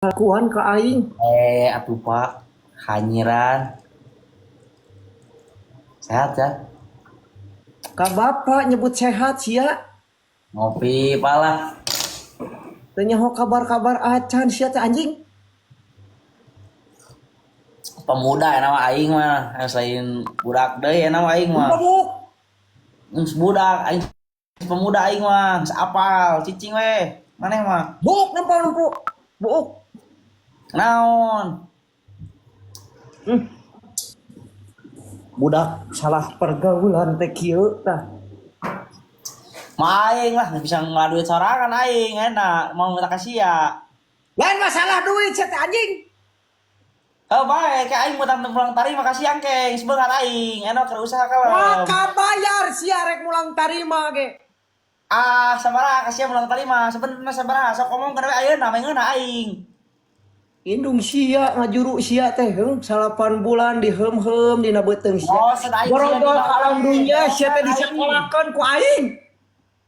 Kalakuan ka aing. Atuh Pak, hanyiran. Sehat ya? Ka bapak nyebut sehat sia. Ngopi Pak lah. Teu nyaho kabar-kabar acan sia teh anjing. Pemuda ya nama aing mah, selain budak deui ya nama aing mah. Budak. Geus budak aing pemuda aing mah, geus apal cicing we. Maneh mah. Buuk nempo nempo. Buuk. Naon? Budak salah pergaulan teh kieu tah. Mah aing lah bisa ngaduit sorangan aing enak, mau minta kasih ya. Lain masalah duit sia teh anjing. Oh baik, kayak aing mau tante pulang tarima kasih angkeng, sebentar aing, enak keur usaha kalem. Maka bayar sia rek mulang tarima ge. Ah, sabaraha kasih mulang tarima, sebenarnya sabaraha, sok ngomong kana we ayeuna mah aing. Indung sia ngajuru sia teh heung 8 bulan diheum-heum dina beuteung sia. Oh, sen aing sia Borobol di ka alam dunya sia teh aing. Disekolakeun ku aing.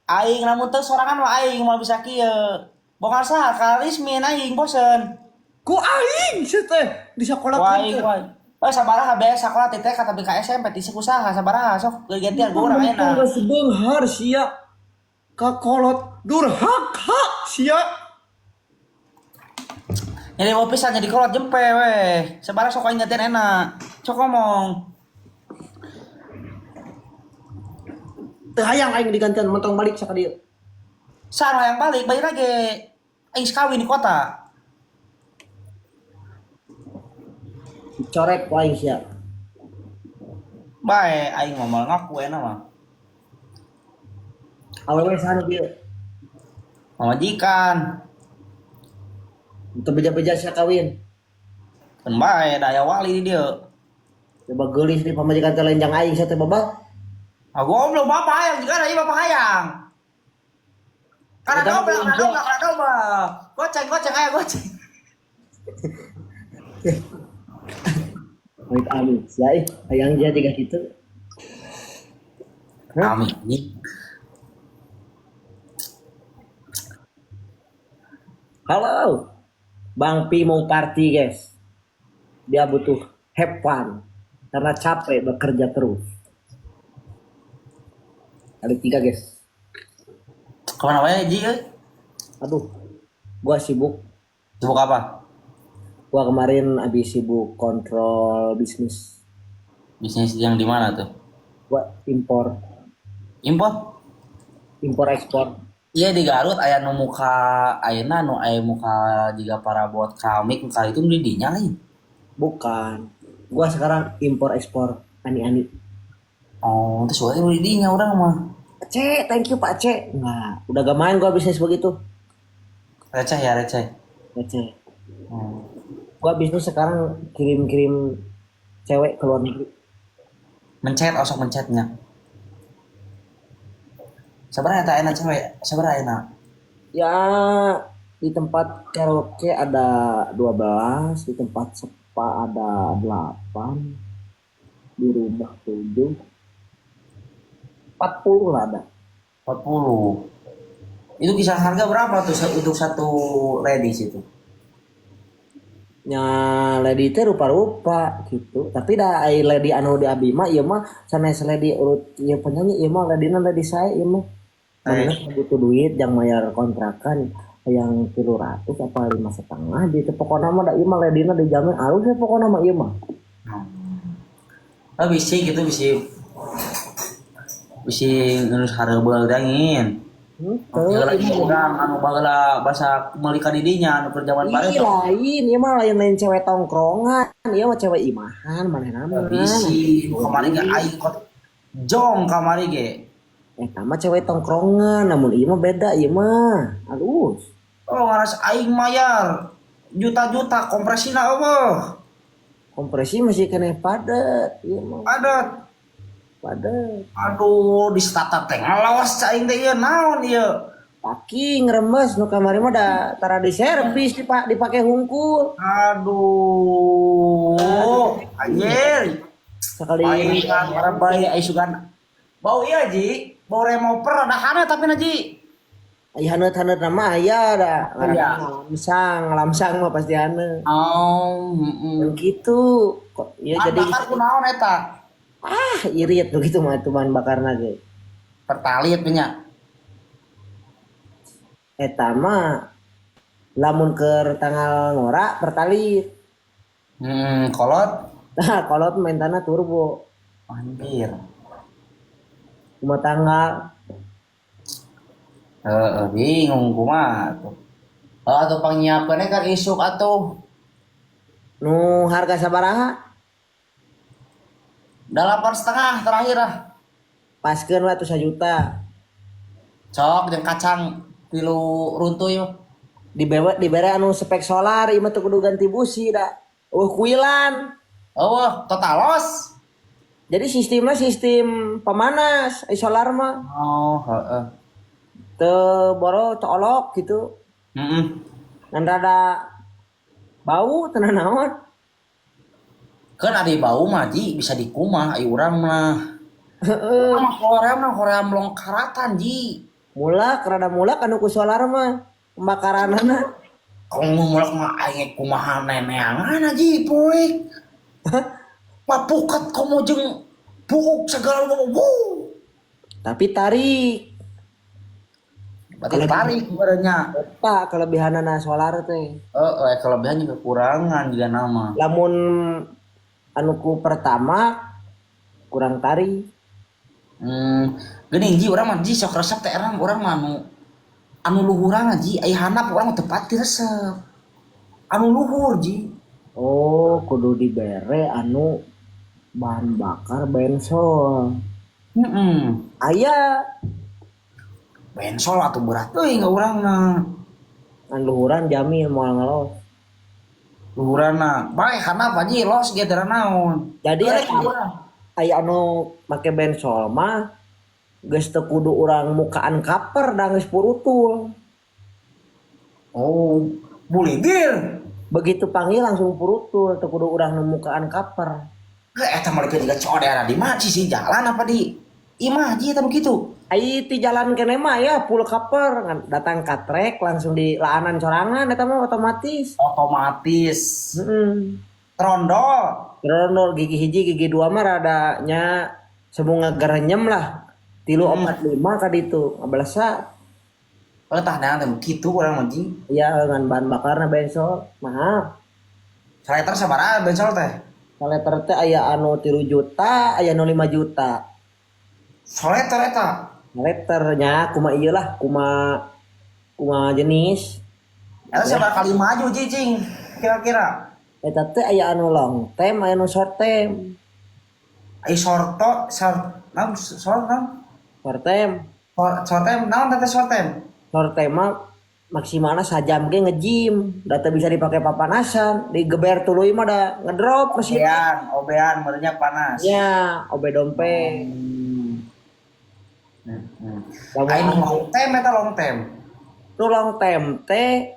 Aing lamun teu sorangan mah aing moal bisa kieu. Bongkar saha karismin aing bosen. Ku aing sia teh disekolakeun Wah, teh. aing wah. Oh, sabaraha beres sakola teh TK tapi ka SMP ti usaha sabaraha sok gantian gua urang Untung ayeuna. geus beunghar sia. Kakolot durhaka sia. Jadi mau pisan jadi kolot jempe weh. Sabaraha sok aing gantian enak. Sok ngomong. Teu hayang aing digantian montong balik saka dieu. Saha hayang balik bayar lagi. Aing kawin di kota. Dicorek ku aing sia. Bae aing mah moal ngaku enak mah. Awewe saha nu dieu? Pamajikan. Teu beja-beja sia kawin. Kan bae da aya wali di dieu. Coba geulis di pamajikan teh lain jang aing sia teh babah. Ah goblok bapak hayang juga ada bapak hayang. Karena Udah, dobel, karena udah. dobel, karena dobel. Goceng, goceng, ayo goceng. Amit amit sia ih hayang dia jiga kitu. Hah? Amin. Halo. Bang Pi mau party guys. Dia butuh have fun karena capek bekerja terus. Kali 3 guys. Kemana wae Ji euy? Aduh, gua sibuk. Sibuk apa? Gua kemarin habis sibuk kontrol bisnis. Bisnis yang di mana tuh? Gua impor. Impor? Impor ekspor. Iya di Garut aya nu muka ayeuna nu aya muka jiga parabot kamik muka itu di dinya lain. Bukan. Gua sekarang impor ekspor ani-ani. Oh, terus wae nu di dinya urang mah. C, thank you Pak C. Nah, udah gak main gua bisnis begitu. Receh ya, receh. Receh. Gua bisnis sekarang kirim-kirim cewek ke luar negeri. Mencet, osok mencetnya. Sabar eta enak cewek, sabar enak. Ya, di tempat karaoke ada 12, di tempat spa ada 8, di rumah 7, 40 lah ada. 40. Itu kisah harga berapa tuh untuk satu ladies itu? Ya, lady teh rupa-rupa gitu. Tapi dah ai lady anu di abi mah ieu mah sanes lady urut ieu penyanyi ieu mah ladina lady sae ieu mah. Mana butuh duit jang bayar kontrakan yang 300 apa 5,5 gitu. Pokokna mah da ieu mah ladina dijamin alus ya pokokna mah ieu mah. Oh, bisi gitu bisi. Bisi ngeus hareubeul dangin. Henteu, Lagi ieu mah. urang anu baheula basa meuli ka didinya anu keur jaman Ih, bareto. lain, ieu mah lain-lain cewek tongkrongan, ieu mah cewek imahan manehna mah. Bisi kamari ge aing kot jong kamari ge. Eta mah cewek tongkrongan, namun ieu mah beda ieu mah. Halus. Oh, ngaras aing mayar juta-juta kompresina eueuh. Kompresi masih keneh padet ieu mah. Padet. Padet. Aduh, di startup teh ngalawas aing teh ieu naon ieu. Paki ngeremes nu kamari mah da tara di servis dipake hungkul. Aduh, anjir. Sekali Aing kan bae ai sugan. Bau ieu Ji, bau remover ada hana tapi na Ji. Ai haneut-haneut mah aya da. Aya. Lamsang, lamsang mah pasti haneut. Oh, heeh. Yang gitu kok ya. Bahan Jadi bakar kunaon eta? Ah, irit begitu mah itu bahan bakarna ge. Pertalite nya. Eta mah lamun keur tanggal ngora Pertalite. Kolot. Nah, kolot mentana turbo. Anjir. Kumaha tanggal. Heeh, bingung kumaha tuh. Oh, atuh pangnyiapkeun kan isuk atuh. Nu harga sabaraha? 8,5 terakhir ah. Paskeun we atuh 1 juta. Cok jeung kacang 3 runtuy mah. Dibere dibere anu spek solar ieu mah teu kudu ganti busi da. Euweuh kuilan. Oh, total loss. Jadi sistemnya sistem pemanas ai solar mah. Oh, heeh. Teu boro teu olok gitu. Heeh. Ngan rada bau teu naon. Kan ada bau mah Ji, bisa dikumah ai urang mah. Heeh. Mah hoream mah hoream longkaratan Ji. Mulak rada mulak anu ku solar mah pembakaranana. Kalau mulak mah aing kumaha neneangan Ji poek. Papukat komo jeung buuk segala wuh. Tapi tarik. Berarti tarik badannya. Eta kelebihanana solar teh. Heeh, kelebihan juga kekurangan juga nama. Lamun anu ku pertama kurang tarik. Geuning Ji urang mah Ji sok resep teh urang urang mah anu anu luhuran Ji, ai handap urang mah teu pati resep. Anu luhur Ji. Oh, kudu dibere anu bahan bakar bensol. Heeh. Aya. Bensol atuh berat euy ka urang mah. Ngan luhuran jamin moal ngelos. Luhuranna bae handap Ji los ge teu naon. Jadi Geurek aya urang. Aya anu make bensol mah geus teu kudu urang mukaan cover da geus purutul. Oh, bulidir. Begitu panggil langsung purutul, teu kudu urang nu mukaan cover. Ge eta mah juga codeana di mana sih jalan apa di imah Ji eta begitu. Ai ti jalan keneh mah ya full cover ngan datang ka trek langsung di laanan sorangan eta mah otomatis. Otomatis. Heeh. Trondol. Trondol gigi hiji gigi dua mah rada nya semu ngagerenyem lah. 3 4 5 ka ditu ngabalesa. Oh, tah neangan teh kitu urang mah Ji. Iya ngan bahan bakarna bensol mahal. Saliter sabaraha bensol teh? Saliter teh aya anu 3 juta, aya anu 5 juta. Saliter eta? Saliternya kumaha ieu lah, kumaha kumaha jenis. Eta sabaraha kali maju Ji cing kira-kira? Eta teh aya anu long time, aya anu short time. Ai shorto, short, naon short naon? Short time. Short time naon teh short time? Short time mah maksimalna sajam ge nge-gym, da teu bisa dipake papanasan, digeber tuluy mah da ngedrop mesin. Obean, obean meureunnya panas. Ya, obe dompe. Lamun Ai nu long time eta long time. Nu long time teh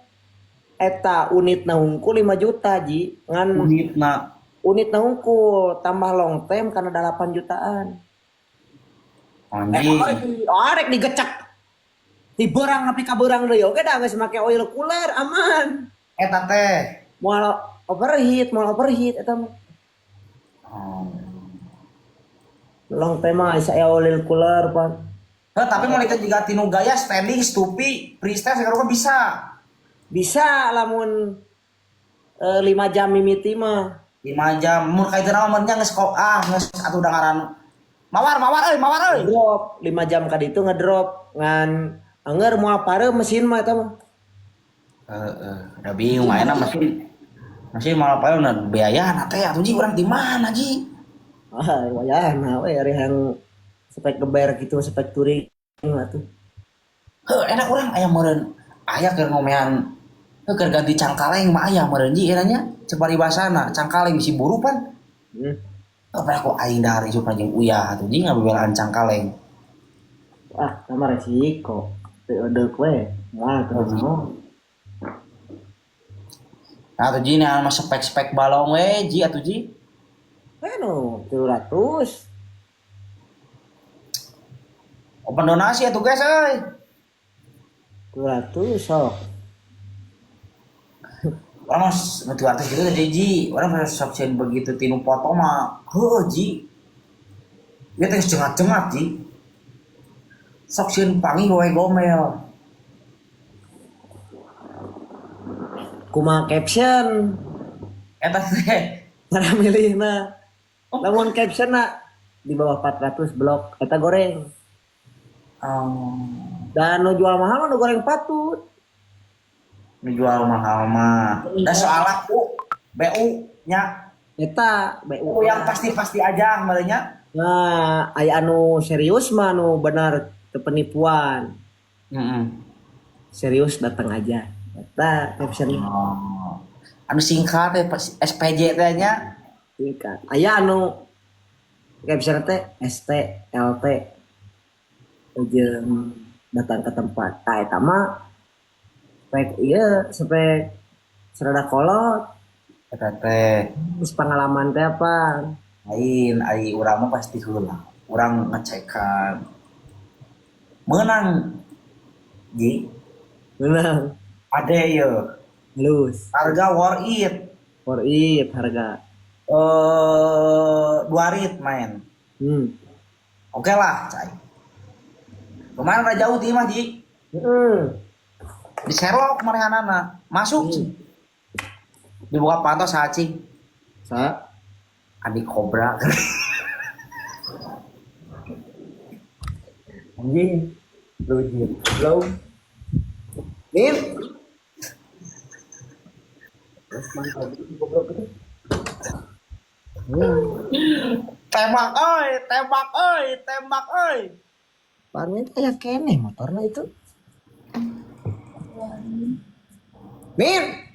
eta unitna hungkul 5 juta Ji, ngan Unitna. Unitna hungkul tambah long time karena 8 jutaan. Anjing. Oh, arek digecek. Di beurang nepi ka beurang deui oge da geus make oil cooler aman. Eta teh Moal overheat, moal overheat eta mah. Oh. Long time mah aya oil cooler pan. Heh, tapi mau juga tinu gaya standing, stupi, freestyle segala bisa. Bisa lamun 5 jam mimiti mah. 5 jam mun ka itu nama mun nya geus kok ah geus atuh udah ngaran mawar mawar euy mawar euy. Drop 5 jam ka ditu ngedrop ngan anger moal pare mesin mah eta mah. Heeh, udah bingung ayeuna mesin mesin malah paling udah biaya teh atuh Ji urang di mana Ji? Ah, wayahna we ari hayang spek geber gitu spek touring atuh. Heuh, enak urang aya meureun aya keur ngomean heuh keur ganti cangkaleng mah aya meureun Ji era nya cek paribasana cangkaleng bisi buru pan. Apa aku aing dahar isuk jeung uyah atuh Ji ngabebelaan cangkaleng. Ah, sama resiko. Teu edeuk we, moal teu naon. Nah atuh Ji nah mah spek-spek balong we Ji atuh Ji. Anu, 300. Open donasi atuh guys euy. 200 sok. Urang mah 300 gitu teh Ji. Urang mah sok sieun begitu tinu foto mah heuh Ji. Ieu teh cengat-cengat Ji. Sok sieun panggih we gomel. Kumaha caption? Eta teh. Cara milihna. Lamun captionna di bawah 400 blok eta goreng. Oh. Dan nu jual mahal mah nu goreng patut. Nu jual mahal mah. Da soal laku BU nya. Eta BU. BU yang pasti-pasti aja merenya. Nah, aya anu serius mah anu benar teu penipuan. Heeh. Serius datang aja. Eta captionnya. Oh. Anu singkat teh SPJ teh nya. Singkat. Aya anu caption teh ST LT jeung datang ke tempat. Tah eta mah spek ieu spek serada kolot. Eta teh Geus pengalaman teh apa? Lain ari urang mah pasti heula. Urang ngecekan. Meunang Ji. Meunang. Ade ieu. Halus. Harga worth it. Worth it harga. 2 rit main. Oke lah, cai. Kemarin udah jauh ti mah, Ji. Di Sherlock manehanana. Masuk, Ji. Dibuka panto saha, Cing? Sa? Adik Kobra. Anjing. Lu belum. Min. Tembak oi, tembak oi, tembak oi. Parmen aya keneh motorna itu. Min.